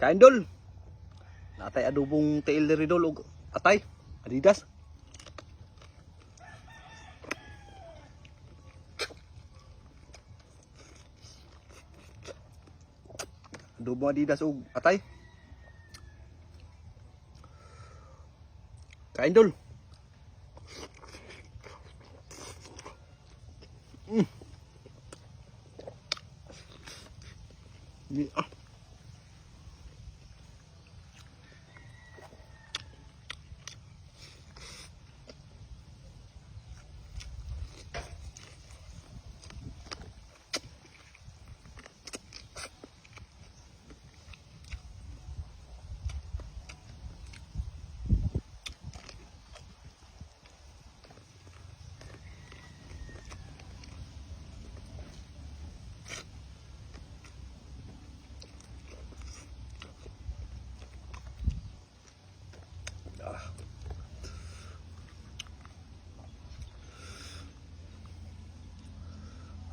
Kain, dol. Natay adobong tiil diri, dol, ug atay. Adidas. Adobong Adidas ug atay. Kain, dol. Ah. Ah.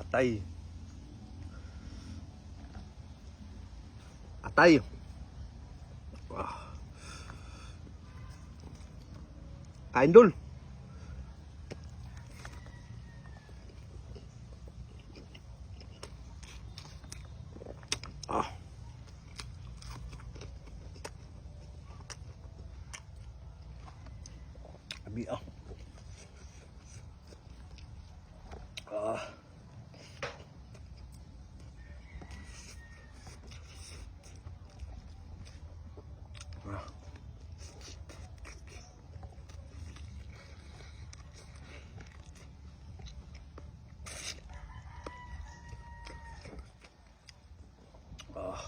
Atay. Atay. Ah. Kain, dol. Ah. Abi ah. Ah. Ah. Ah.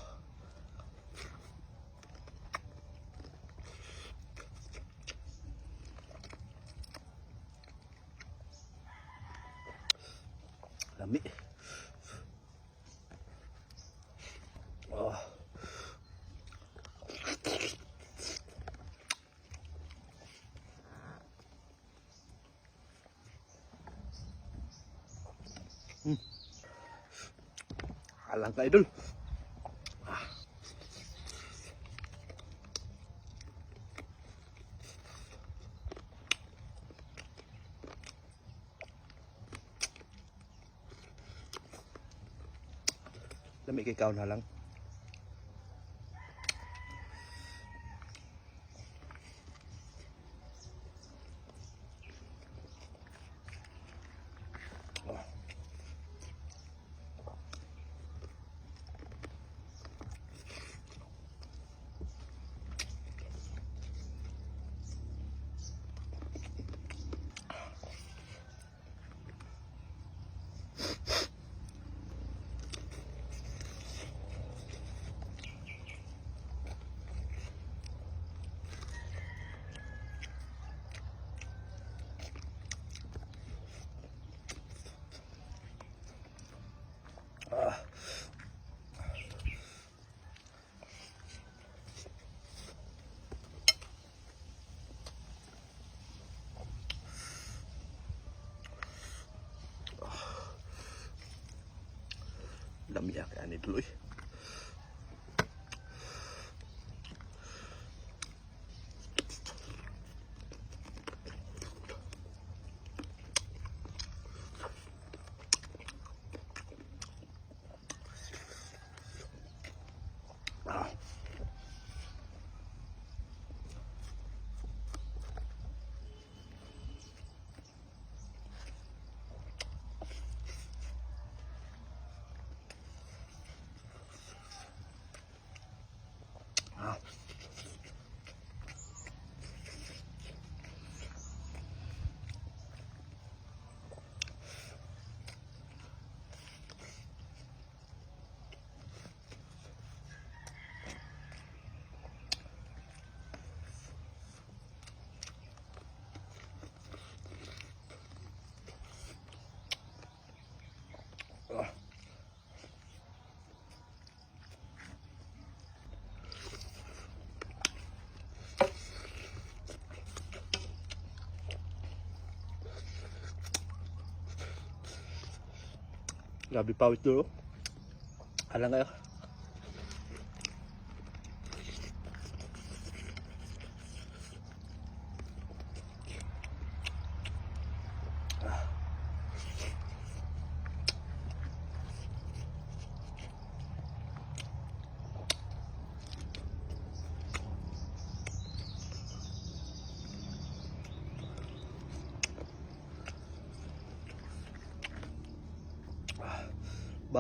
Lami. Ah. Alang ka, idol. Ah. Lami kay kaon na lang. Ah. Ah. Lami kay ani tuloy. Ah. Ah. Ah. Grabe pawis, dol. Alang kayo.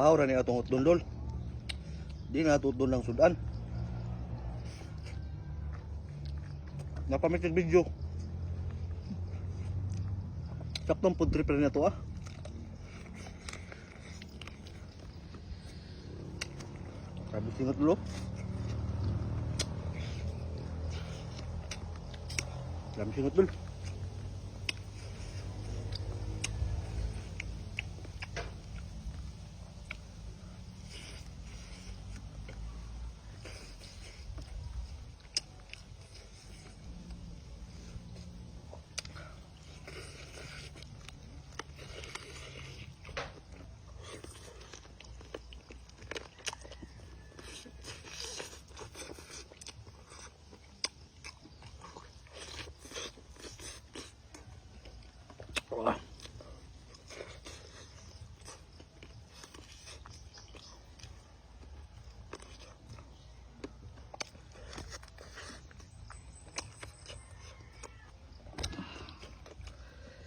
Bahaw ra ni atong utdon, dol. Di na ato utdon lang sudan. Napamit yung video. Saktong food trip rin na to ah. Grabe singot ulo. Grabe singot dol. Ah.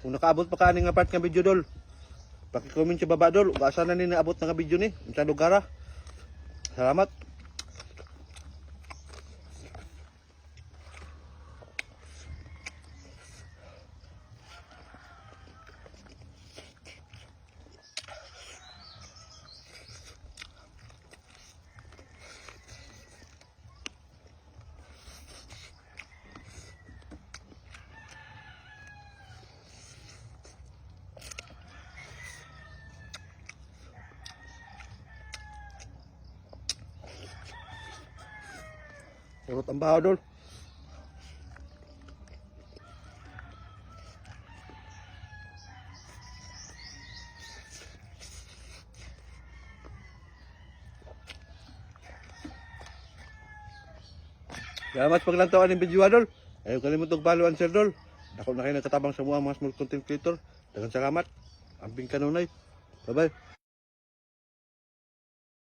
Kung nakaabot pa ka ani nga part nga video dol, paki-comment sa baba dol, ug asa na ni naabot na nga video ni, unsa lugar ah. Salamat. Urot ang bahaw dol. Salamat sa paglantaw aning video dol. Ayaw kalimot og follow and share dol. Dako na kayo nagkatabang sa mga small content creator. Daghang salamat. Amping kanunay. Bye bye.